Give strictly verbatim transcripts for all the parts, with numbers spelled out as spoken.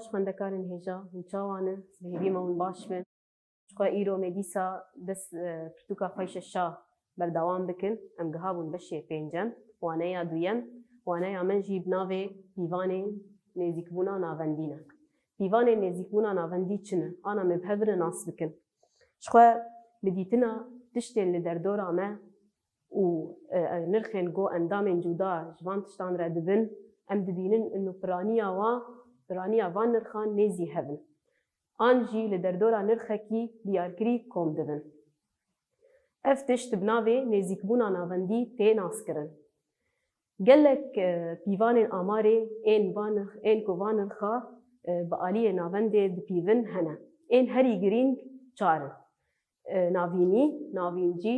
Xwendekarên hêja, hûn çawa ne? Bi hêvî me hûn baş bin. Ji xwe îro me dîsa dest, e, pirtûka xwe şeşa berdewam bikin. Em giha bûn beşê pêncem. Waneya duyem, waneya me jî bi navê pîvanên nêzîkbûna navendî ne. Pîvanên nêzîkbûna navendî çi ne? Ana me bi hev re nas bikin. Ji xwe bi dîtina tiştên li derdora me û, e, nirxên ku endamên cuda ji van tiştan re dibin, em dibînin ino piraniya wa, piraniya van nirxan nêzî hev in. An jî li derdora nirxekî diyarkirî kom dibin. Ev tişt bi navê nêzîkbûna navendî tê naskirin. Gelek, e, pîvanên amarê ên van nirx-, ên ku van nirxa, e, bi aliyê navendê dipîvin hene. Ên herî girîng çar in. E, navînî, navîncî,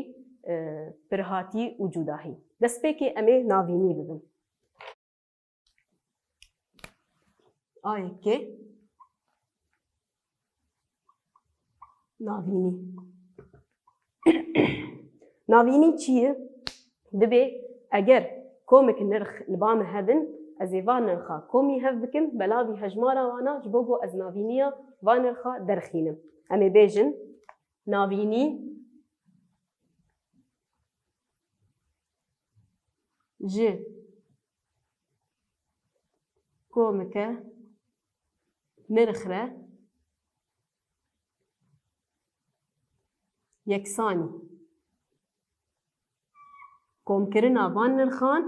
e, pirhatî û cudahî. Destpêkê em ê navînî bibin. A yekê. Navînî. Navînî çi ye? Dibê eger komik nirx li ba min hebin, ez ê van nirxa komî hev bikim, belavî hejmara wana ji bo ku ez navîniya van nirxa derxînim. Em ê bêjin navînî ji komike nirx re yeksanî. Komkirina van nirxan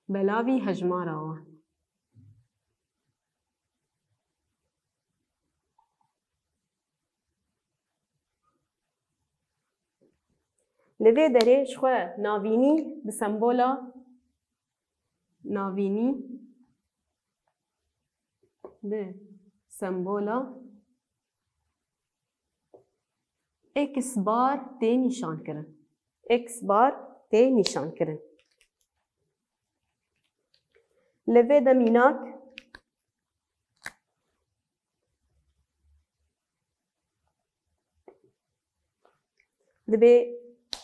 belavî hejmara wan. Li vê derê ji xwe navînî bi sembola navînî bi sembola X bar tê nîşankirin. X bar tê nîşankirin. Li vê de mînak dibê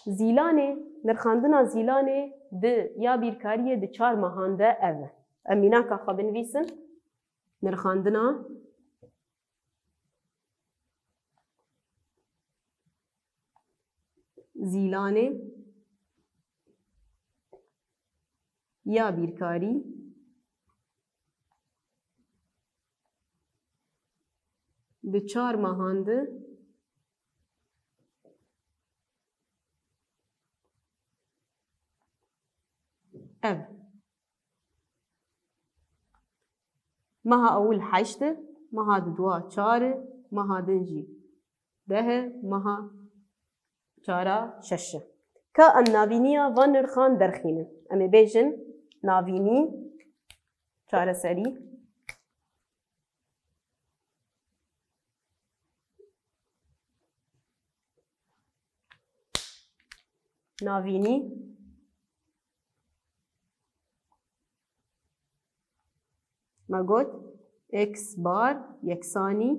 zîlanê, nirxandina zîlanê di ya bîrkariyê di çar mehan de ev e. Em mînaka xwe binivîsin. Nirxandina zîlanê ya bîrkarî di çar mehan de ev. Meha ewil heşt e, meha didwa çar e, meha din jî deh e, meha çara şeş e. Ka em navîniya van nirxan derxînin. Em ê bêjin navînî çareserî. Navînî. Me got, x bar yeksanî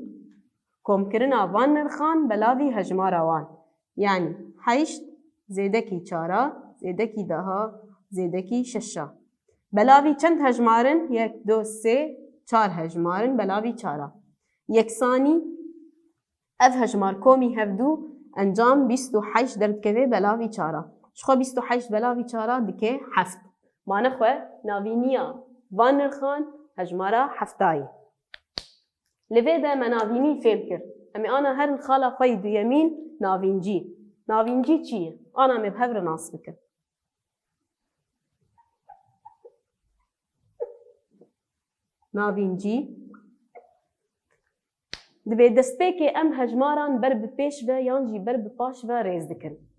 komkirina van nirxan belavî hejmara wan. Yanî heşt zêdekî çara, zêdekî daha, zêdekî şeşa. Belavî çend hejmar in? Yek, du, sê, çar hejmar in belavî çara. Yeksanî, ev hejmar komî hevdû encam bîst û heşt derdikeve belavî çara. Ji xwe bîst û heşt belavî çara dike heft. Mane xwe navîniya van nirxan hejmara hefta ye. Li vê de me navînî fêm kir. Em ê ana herin xala xwe yî duyemîn, navîncî. Navîncî çi ye? Ana me bi hev re nas bikin. Navîncî. Dibê destpêkê em hejmaran ber bi pêş ve yan jî ber bi paş ve rêz dikin.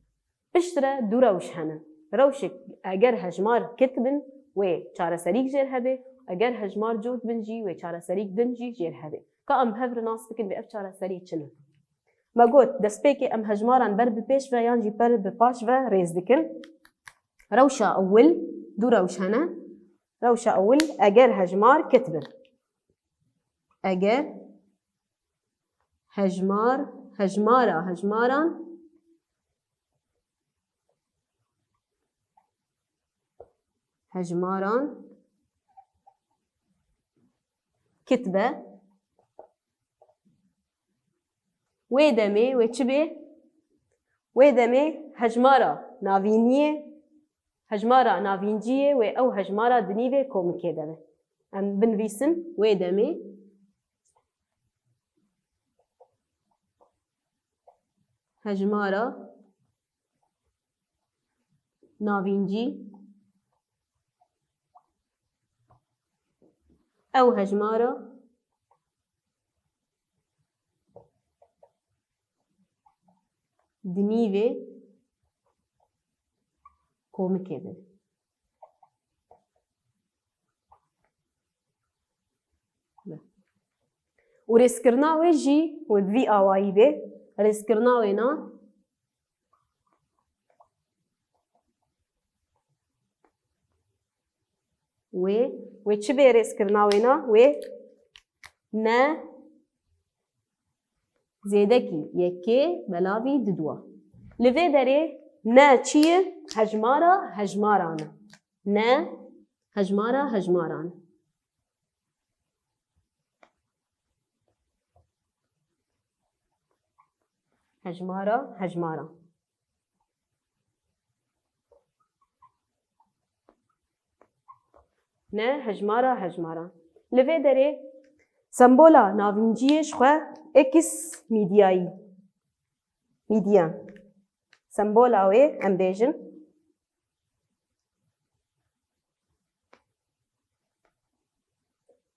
Piştre du rewş hene. Rewşek eger hejmar kit bin, wê çareserîk jêr hebe, eger hejmar cot bin jî, wê çareserîk din jî jêr hebe. Ka em bi hev re nas bikin vê ev çareserî çi ne? Me got, destpêkê em hejmaran ber bi pêş ve yan jî ber bi paş ve rêz dikin. Rewşa ewil, du rewş hene. Rewşa ewil, eger hejmar kit bin. Eger hejmar hejmara hejmaran, hejmaran kitbe. Wê demê wê çi bê? Wê demê hejmara navîniyê, hejmara navînciyê wê ew hejmara di nîvê komikê de be. Em binivîsin, wê demê hejmara navîncî, ew hejmara di nîvê komikê de. Û rêzkirina wê jî wê bi vî awayî bê. Rêzkirina wê na wê, wê çi bê rêzkirina wê na? Wê ne zêdekî yekê belavî didua. Li vê derê ne çi ye? Hejmara hejmaran e. Ne hejmara hejmaran e. Hejmara hejmaran. Ne hejmara hejmaran. Li vê derê sembola navînciyê ji xwe ekis mîdyayî. Mîdya. Sembola wê em bêjin.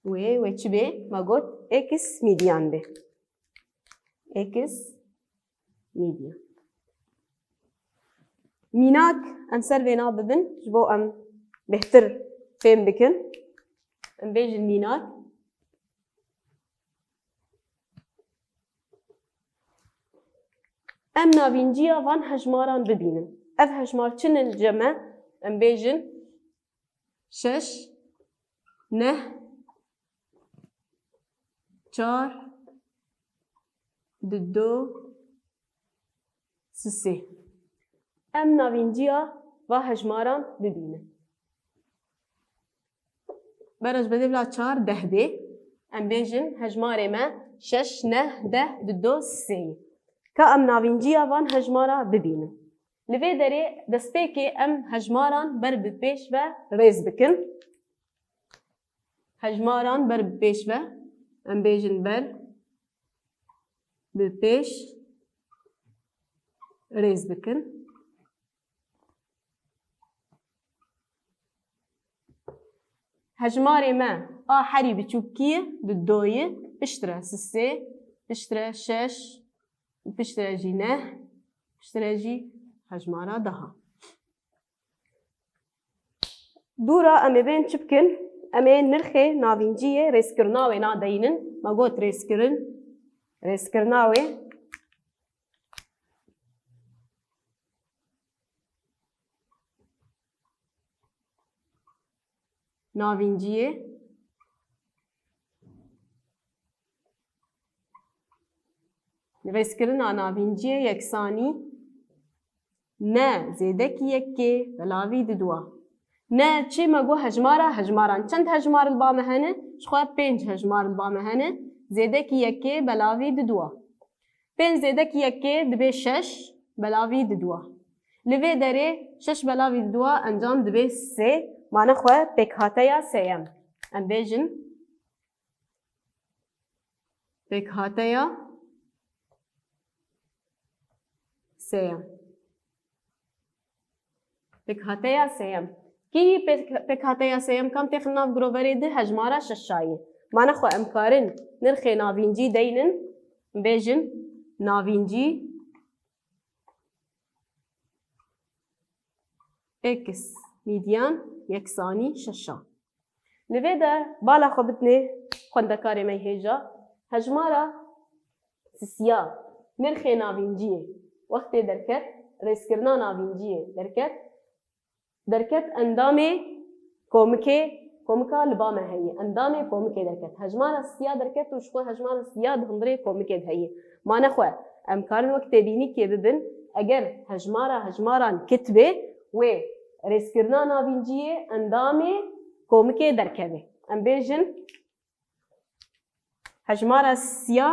Wê, wê çi bê? Me got ekis mîdyan bê. Ekis mîdya. Mînak, em ser vêna bibin, ji bo em bêhtir fêm bikin. Em bêjin mînak. Em navînciya van hejmaran bibînin. Ev hejmar çi ne li cem me? Em bêjin şeş, neh, çar, dido, sisê. Em navînciya va hejmaran bibînin. Bera ji bedê bila çar deh bê. Em bêjin hejmarê me şeş, neh, deh, dido, sisê ye. Ka em navînciya van hejmara bibînin. Li vê derê destpêkê em hejmaran ber bi pêş ve rêz bikin. Hejmaran ber bi pêş ve, em bêjin ber bi pêş rêz bikin. Hejmarê me a herî biçûk kî ye? Dido ye, piştre sisê, piştre şeş, piştre jî neh, piştre jî hejmara deha. Dûra em ê bên çi bikin? Em ê nirxê navînciyê rêzkirina wê nadeynin. Me got rêzkirin, rêzkirina wê. Navînciyê. Rêzkirina navînciyê yeksanî ne zêdekî yekê belavî didua. Ne çi me got hejmara hejmaran. Çend hejmar li ba me hene? Ji xwe pênc hejmar li ba me hene. Zêdekî yekê belavî didua. Pênc zêdekî yekê dibe şeş, belavî didua. Li vê derê şeş belavî didua encam dibe sê, mane xwe pêkhateya sêyem. Em bêjin pêkhateya sêyem. Pêkhateya sêyem. Kî pêk-, pêkhateya sêyem kam têxin nav groverê di hejmara şeşayê. Mane xwe em karin nirxê navîncî deynin, bêjin navîncî x mîdyan yeksanî şeşa. Li vê de bala xwe bidinê xwendekarê me hêja. Hejmara sisiya nirxê navînciyê wextê derket, rêzkirina navînciyê derket, derket endamê komikê, komika li ba me heye. Endamê komikê derket. Hejmara sisiya derket û ji xwe hejmara sisiya di hundirê komikê de heye. Mane xwe Em karin wek têbînîkê bibin, eger hejmara hejmaran kit bê, wê rêzkirina navînciyê endamê komikê derkeve. Em bêjin, hejmara siya,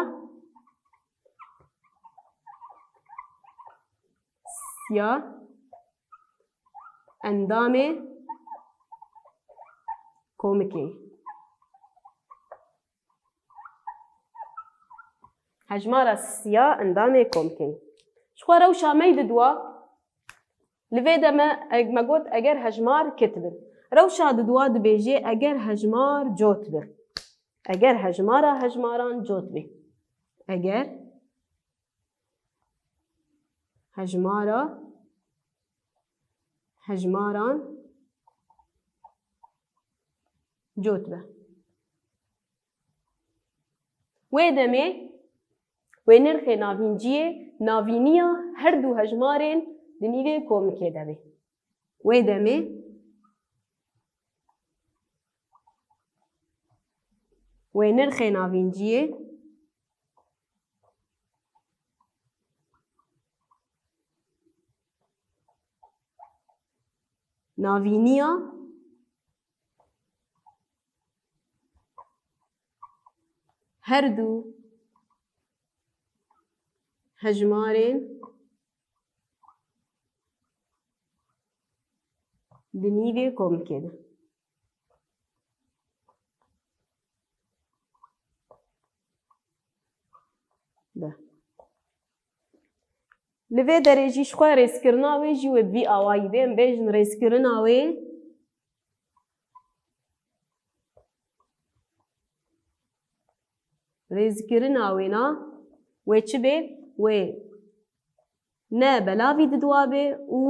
siya endamê komikê. Hejmara siya endamê komikê. Ji xwe rewşa me yê diduwa, li vê de me, eg-, me got eger hejmar kit bin. Rewşa diduwa dibêje eger hejmar cot bi. Eger hejmara hejmaran cot bi. Eger hejmara hejmaran cot bi. Wê demê wê nirxê navînciyê navîniya her du hejmarên di nîvê komikê de be. Wê demê wê nirxê navînciyê navîniya her du hejmarên di nîvê komikê de. De. Li vê derê jî ji xwe rêzkirina wê jî wê bi vî awayî bê. Em bêjin rêzkirina wê, rêzkirina wêna wê çi bê? Wê ne belavî diduwa bê û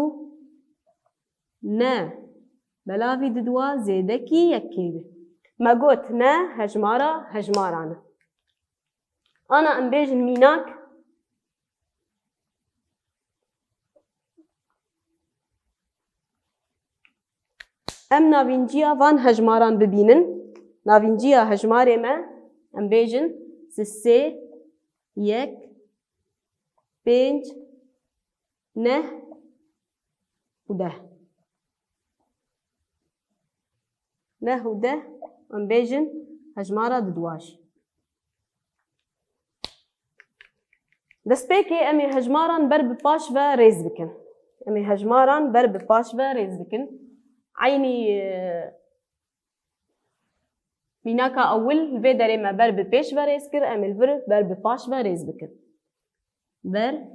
ne belavî diduwa zêdekî yekê bê. Me got ne hejmara hejmaran e. Ana em bêjin mînak. Em navînciya van hejmaran bibînin. Navînciya hejmarê me, em bêjin sisê, yek, pênc, neh û deh. Neh û deh, em bêjin hejmara diduwa jî. Destpêkê em ê hejmaran ber bi paş ve rêz bikin. Em ê hejmaran ber bi paş ve rêz bikin. Eynî, e, mînaka ewil li vê derê me ber bi pêş ve rêz kir, em ê li vir ber bi paş ve rêz bikin. Ber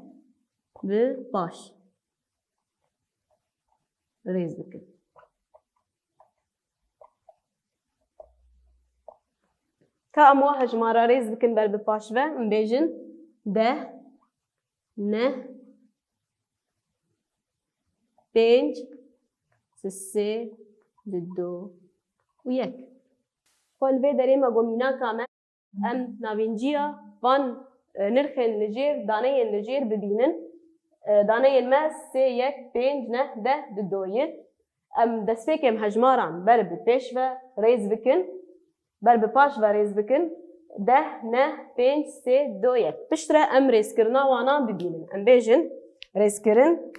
bi paş rêz bikin. Ka em wa hejmara rêz bikin ber bi paş ve, em bêjin deh, neh, pênc, sisê, dido û yek. Xwe li vê derê me got mînaka me. Em navînciya van, e, nirxên li jêr, daneyên li jêr bibînin. E, daneyên me sê, yek, pênc, neh, deh, dido ye. Em destpêkê em hejmaran ber bi pêş ve rêz bikin. Ber bi paş ve rêz bikin. Deh, neh, pênc, sê, do, yek. Piştre em rêzkirina wana bibînin. Em bêjin rêzkirin.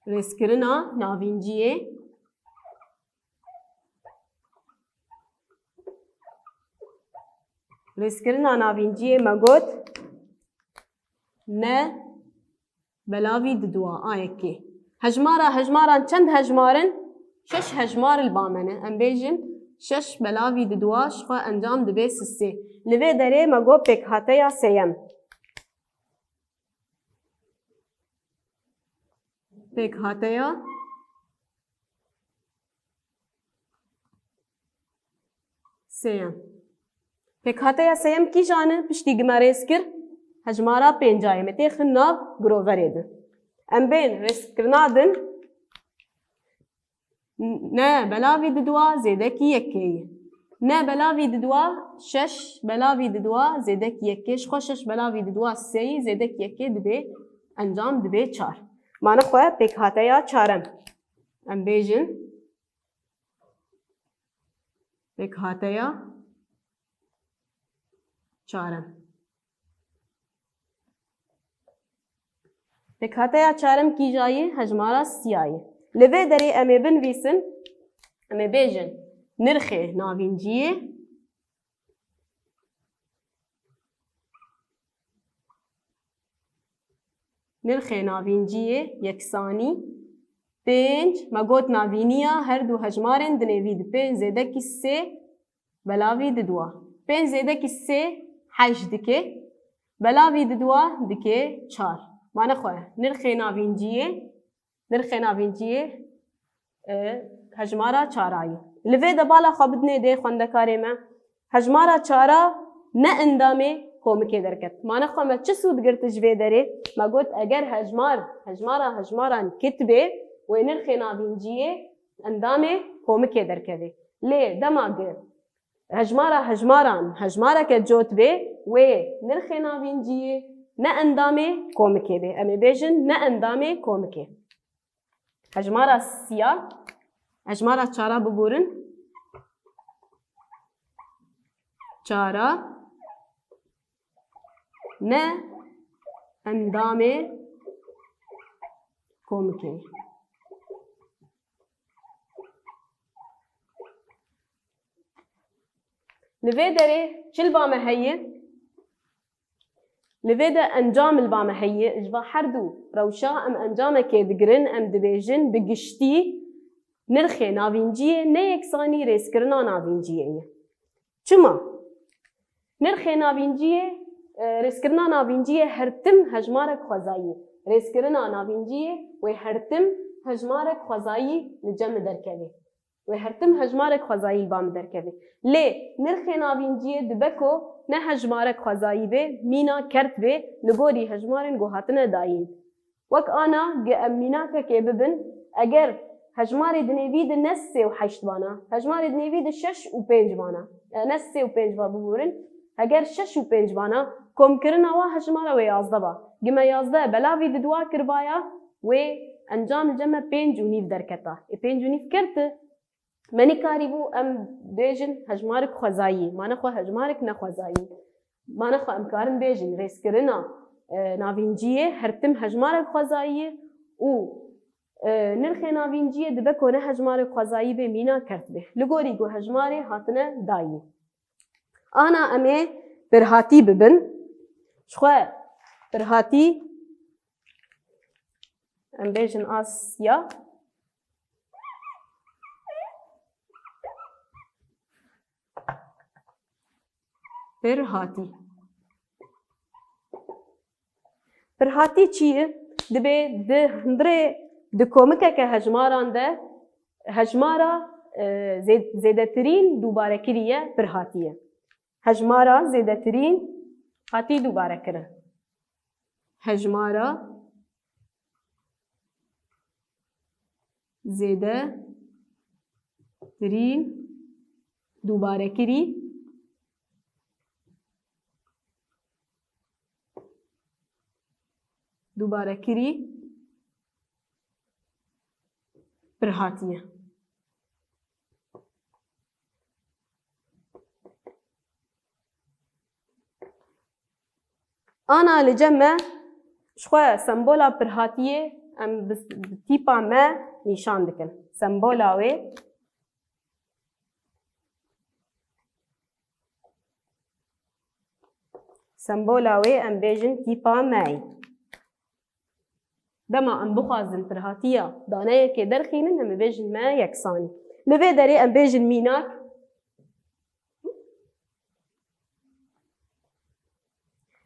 Rêzkirina navînciyê. Rêzkirina navînciyê me got ne belavî diduwa a yekê. Hejmara hejmaran çend hejmar in? Şeş hejmar li ba me ne. Em bêjin şeş belavî diduwa ji xwe encam dibe sisê. Li vê derê me got pêkhateya sêyem. Pêkhateya sêyem. Pêkhateya sêyem kîjan e? Piştî ku me rêz kir, hejmara pênca ye. Me tê xin nav giroverê din. Em bên rêzkirina din. Ne belavî diduwa zêdekî yekê ye. Ne belavî diduwa şeş belavî diduwa zêdekî yekê. Ji xwe şeş belavî diduwa sê yî zêdekî yekê dibe encam dibe çar. Mane xwe pêkhateya çarem. Em bêjin. Pêkhateya çarem. Pêkhateya çarem kîja ye? Hejmara siya ye. Li vê derê em ê binivîsin, em ê bêjin nirxê navînciyê, nirxê navînciyê yeksanî pênc, me got navîniya her du hejmarên dinêvî di pênc zêdekî sê belavî di dua. Pênc zêdekî sê heşt dike. Belavî di dua dike çar. Mane xwe, nirxê navînciyê, nirxê navînciyê, e, hejmara çara ye. Li vê de bala xwe bidinê dê xwendekarê me. Hejmara çara ne endamê komikê derket. Mane xwe me çi sûd girt ji vê derê? Me got eger hejmar, hejmara hejmaran kitibê, wê nirxê navînciyê endamê komikê derkevê. Lê dema gi hejmara hejmaran hejmareke cot bê, wê nirxê navînciyê ne endamê komikê bê. Em ê bêjin ne endamê komikê. Hejmara siya, hejmara çara biborin. Çara ne endamê komikê. Li vê derê çi li ba me heye? Li vê de encam li ba me heye. Ji va her du rewşa em encamekê digirin, em dibêjin bi giştî nirxê navînciyê ne yeksanî rêzkirina navînciyê ye. Çima? Nirxê navînciyê, e, rêzkirina navînciyê her tim hejmarek xwezayî. Rêzkirina navînciyê wê her tim hejmarek xwezayî li cem min derkevê. Wê her tim hejmarek xwezayî li ba min derkevê. Lê nirxê navînciyê dibe ku ne hejmarek xwezayî bê, mîna kert bê, li gorî hejmarên ku hatine dayîn. Wek ana gi em mînakekê bibin, eger hejmarê dinêvî di ne sê û heşt bana, hejmarê dinêvî di şeş û pênc bana, e, ne sê û pênc ba biborin, eger şeş û pênc bana, komkirina wa hejmara wê yazdeh ba. Gi me yazdeh belavî di dua kiribaya, wê encam li cem me pênc û nîv derketa. Ê pênc û nîv kert e. Me nikarîbû em bêjin hejmarek xwezayî, mane xwe hejmarek nexwezayî. Mane xwe em karin bêjin rêzkirina, e, navînciyê her tim hejmarek xwezayî ye û, e, nirxê navînciyê dibe ku ne hejmarek xwezayî bê, mîna kert bê. Li gorî ku hejmarê hatine dayî. Ana em ê pirhatî bibin. Ji xwe pirhatî em bêjin a siya. Pirhatî. Pirhatî çi ye? Dibê di hundirê, di komikeke hejmaran de hejmara, e, zê-, zêdetirîn dûbarekirî ye, pirhatî ye. Hejmara zêdetirîn hatî dûbarekirin. Hejmara zêdetirîn dûbarekirî, dûbarekirî pirhatî ye. Ana li cem me ji xwe sembola pirhatiyê em bi, bi tîpa me nîşan dikin. Sembola wê, sembola wê em bêjin tîpa me ye. Dema em bixwazin pirhatiya daneyekê derxînin, em ê bêjin me yeksanî. Li vê derê em bêjin mînak.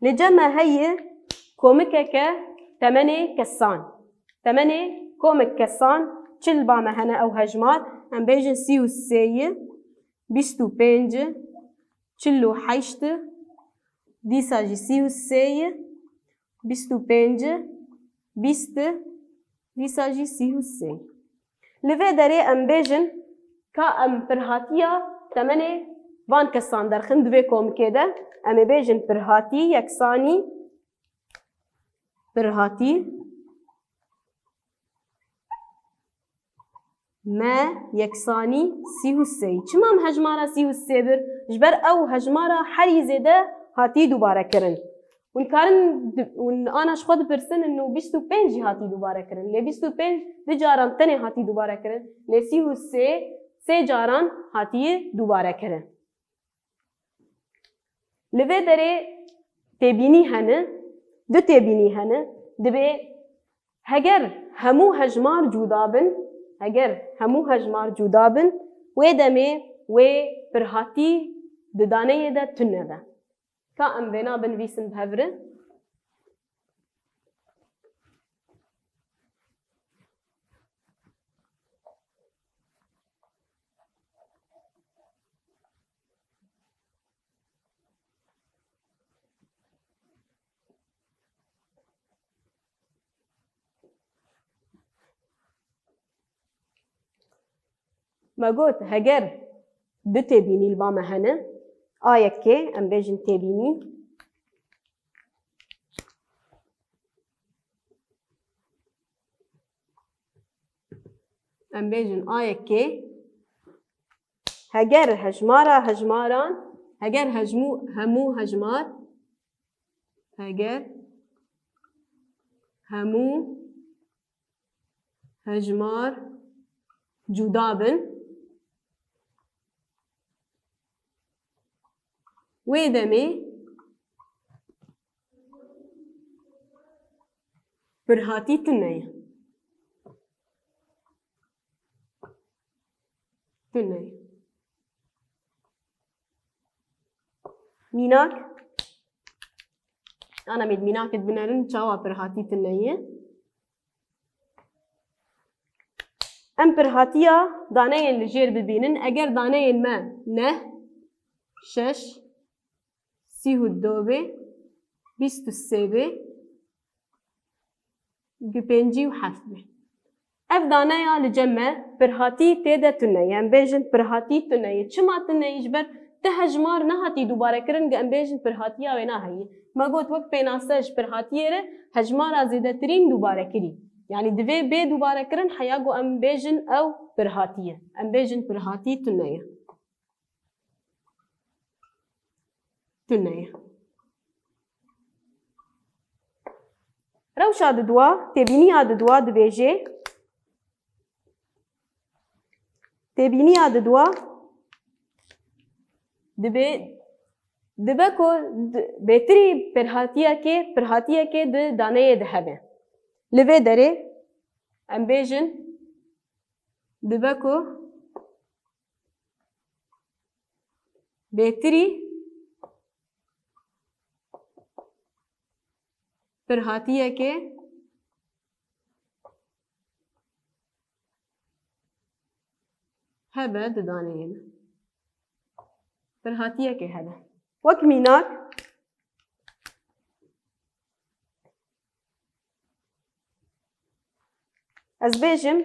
Li cem me heye komikeke temenê kesan. Temenê komik kesan çi li ba me hene ew hejmar? Em bêjin sî û sê ye, bîst û pênc e, çil û heşt e, dîsa jî sî û sê ye, bîst û pênc e, bîst e, dîsa jî sî û sê. Li vê derê em bêjin ka em pirhatiya temenê van kesan derxin di vê komikê de, em ê bêjin pirhatî yeksanî, pirhatî M yeksanî sî û sê. Çima em hejmara sî û sê bir? Ji ber ew hejmara herî zêde hatî dubare kirin. Hûn karin di-, hûn ana ji xwe dipirsin, ino bîst û pênc jî hatî dubare kirin. Lê bîst û pênc du caran tenê hatî dubare kirin. Lê sî û sê sê caran hatiye dubare kirin. Li vê derê têbînî hene, du têbînî hene. Dibê heger hemû hejmar cuda bin, heger hemû hejmar cuda bin, wê demê wê pirhatî di daneyê de tune be. Ka em vêna binivîsin bi hev re. Me got, heger du têbînî li ba me hene, a yekê, em bêjin têbînî, em bêjin a yekê, heger hejmara hejmaran, heger hejmû, hemû hejmar, heger hemû hejmar cuda bin, wê demê pirhatî tune ye. Tune ye. Mînak. Ana em ê mînakê binerin, çawa pirhatî tune ye. Em pirhatiya daneyên li jêr bibînin. Eger daneyên me neh, şeş, sî û du bê, bîst û sê bê, pêncî û heft bê. Ev daneya li cem me pirhatî tê de tune ye. Em bêjin pirhatî tune ye. Çima tune ye? Ji ber ti hejmar nehatî dubare kirin, em bêjin pirhatiya wê naheyî. Me got wek pênase ji pirhatiyê re hejmara zêdetirîn dubare kirî. Yanî divê bê dubare kirin, heya ku em bêjin ew pirhatî ye. Em bêjin pirhatî tune ye. Tune ye. Rewşa didwa, têbîniya didwa dibêje, têbîniya didwa dibê, dibe ku di-, bêtirî pirhatiyekê, pirhatiyekê di daneyê de hebe. Li vê derê em bêjin dibe ku bêtirî pirhatiyekê hebe di daneyê de. Pirhatiyekê hebe. Wek mînak, ez bêjim,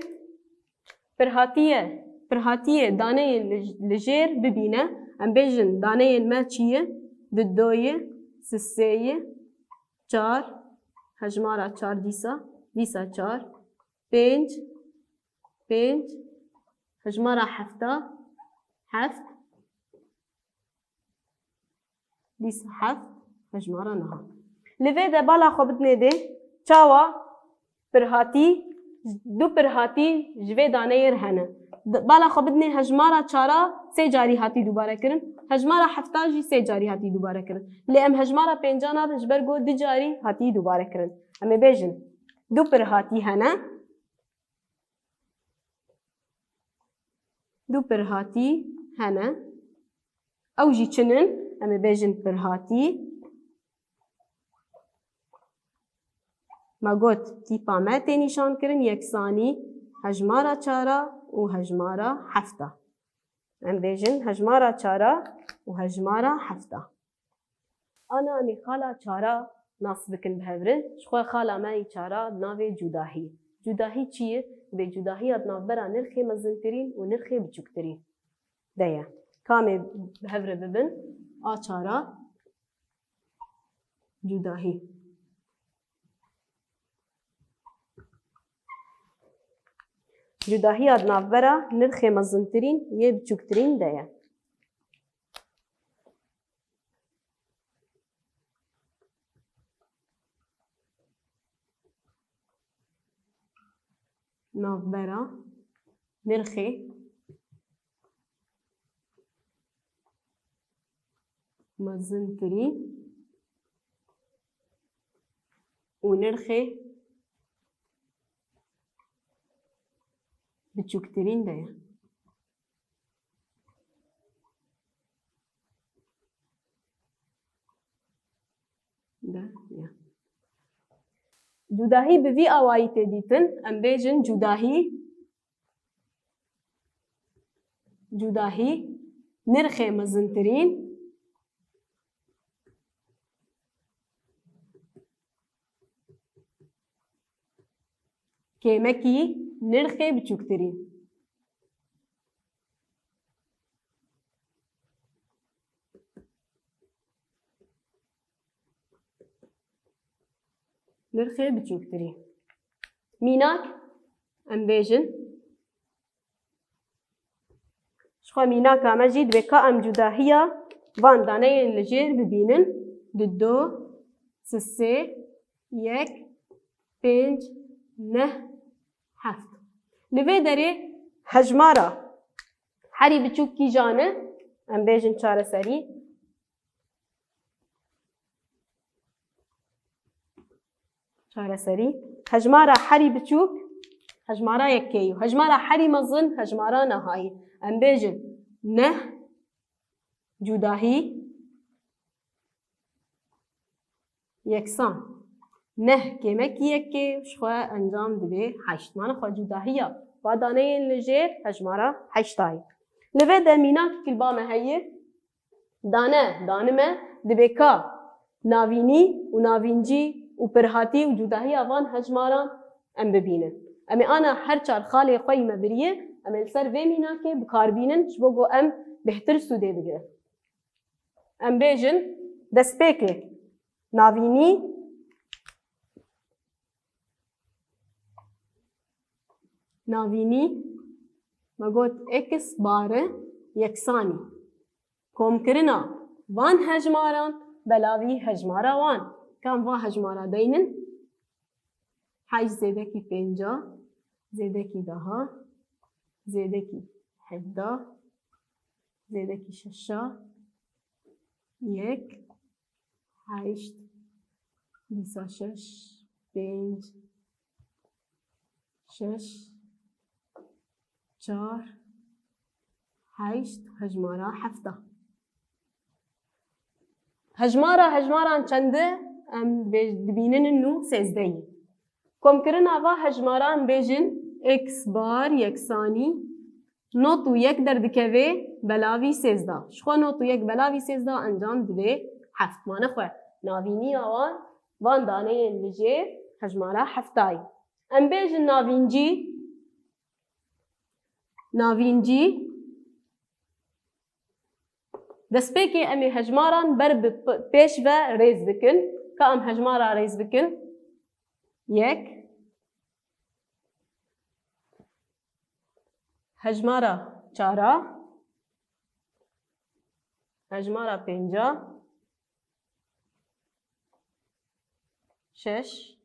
pirhatiye, pirhatiyê daneyên li, li jêr bibîne. Em bêjin daneyên me çi ye? Didoyî, sisêyî, çar, hejmara çar dîsa, dîsa çar, pênc, pênc, hejmara hefta, heft, dîsa heft, hejmara niha. Li vê de bala xwe bidinê dê, çawa pirhatî, du pirhatî ji vê daneyê re hene. Di-, bala xwe bidinê hejmara çara sê carî hatî dubare kirin, hejmara hefta jî sê carî hatî dubare kirin. Lê em hejmara pênca nadin ji ber ku du carî hatî dubare kirin. Em ê bêjin, du pirhatî hene. Du pirhatî hene. Ew jî çi nin? Em ê bêjin pirhatî. Me got, tîpa me tê nîşankirin, yeksanî, hejmara çara û hejmara hefta. Em bêjin hejmara çara û hejmara hefta. Ana em ê xala çara nas bikin bi hev re. Ji xwe xala me yî çara di navê cudahî. Cudahî çi ye? Dibê cudahiya di navbera nirxê mezintirîn û nirxê biçûktirîn de ye. Ka em ê bi hev re bibin, a çara cudahî. Cudahiya di navbera nirxê mezintirîn yê biçûktirîn de ye. Navbera nirxê mezintirîn û nirxê biçûktirîn de ye. De ye. Cudahî bi vî awayî tê dîtin, em bêjin cudahî, cudahî, nirxê mezintirîn, kêmekî nirxê biçûktirîn. Nirxê biçûktirî. Mînak, em bêjin. Ji xwe mînaka me jî divê ka em cudahiya van daneyên li jêr bibînin. Du, du, sisê, yek, pênc, neh, heft. Li vê derê hejmara herî biçûk kîjan e? Em bêjin çareserî. Çareserî. Hejmara herî biçûk, hejmara yekkeyî. Hejmara herî mezin, hejmara nehayî. Em bêjin neh cudahî yeksan. Neh kêmekî yekê, ji xwe encam dibê heşt. Mane xwe cudahiya va daneyên li jêr hejmara heştayî. Li vê de mînakekî li ba me heye. Dane, danime, dibê ka navînî û navîncî û pirhatî û cudahiya van hejmaran em bibînin. Em ê ana her çar xalê xwe yî me biriye, em ê li ser vê mînakê bi kar bînin, ji bo ku em bêhtir sûdê bigirin. Em bêjin destpêkê navînî, navînî, me got x bar e yeksanî. Komkirina van hejmaran belavî hejmara wan. Ka em va hejmara deynin. Heşt zêdekî pênca, zêdekî deha, zêdekî hevda, zêdekî şeşa, yek, heşt, dîsa şeş, pênc, şeş, çar, heşt, hejmara hefta. Hejmara hejmaran çend e? Em dibê-, dibînin nû sêzdehî. Komkirina va hejmaran bêjin x bar yeksanî not û yek derdikeve belavî sêzdeh. Ji xwe not û yek belavî sêzdeh encam dibê heft. Mane xwe navîniya wan, van daneyên li jêr hejmara heftayî. Em bêjin navîncî, navîncî, destpêkê em ê hejmaran ber bi p-, pêş ve rêz bikin. Ka em hejmara rêz bikin. Yek. Hejmara çara. Hejmara pênca. Şeş.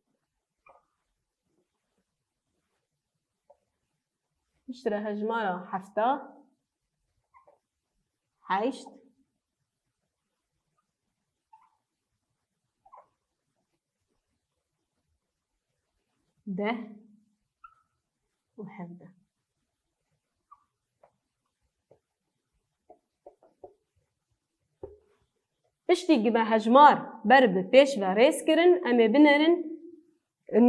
Piştre hejmara hefta. Heşt. Deh û hevdeh. Piştî ku me hejmar ber bi pêş ve rêz kirin, em ê binerin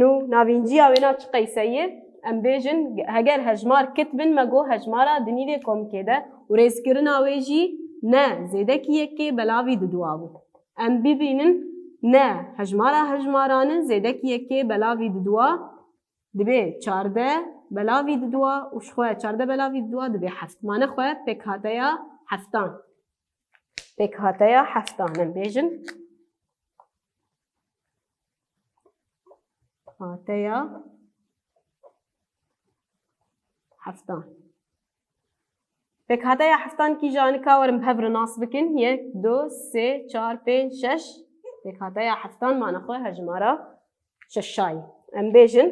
nû navînciya wêna çi qeyse ye. Em bêjin, heger hejmar kit bin, me got hejmara di nîvê komkê de û rêzkirina wê jî ne zêdekî yekê belavî di dua bû. Em bibînin ne hejmara hejmaran e, zêdekî yekê belavî di dua, dibê çardeh belavî di dua û ji xwe çardeh belavî di dua dibê heft. Mane xwe pêkhateya heftan. Pêkhateya heftan em bêjin. Hateya, Heftan. Pêkhateya heftan kîjan e, ka werin bi hev re nas bikin. Yek, du, sê, çar, pênc, şeş. Pêkhateya heftan mane xwe hejmara şeşayî. Em bêjin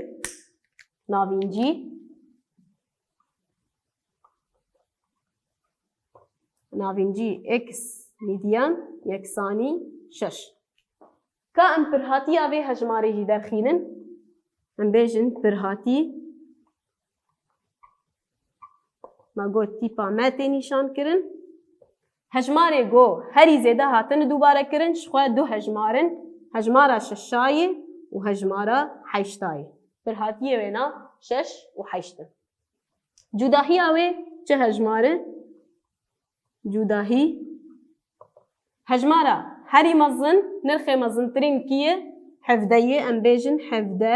navîncî. Navîncî x mîdiyan yeksanî şeş. Ka em pirhatiya vê hejmarê jî derxînin. Em bêjin pirhatî. Me got tîpa me tê nîşan kirin. Hejmarê go herî zêde hatine dubare kirin, ji xwe du hejmar in, hejmara şeşayê û hejmara heştayê. Pirhatiyê wêna şeş û heşt in. Cudahiya wê çi hejmar e? Cudahî. Hejmara herî mezin, nirxê mezintirîn kî ye? Hevde ye, em bêjin hevde,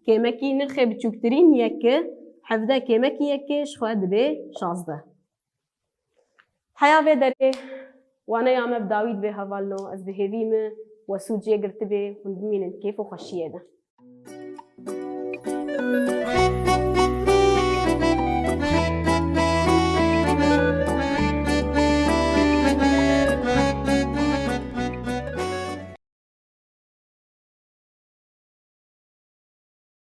kêmekî nirxê biçûktirîn yek e, hevde kêmekî yek e, ji xwe dibe şazdeh. Heya vê derê waneya me bi dawî dibe hevalno, ez bi hêvî me we sûd jê girtibê, hûn bimînin kêf û xweşiyê de.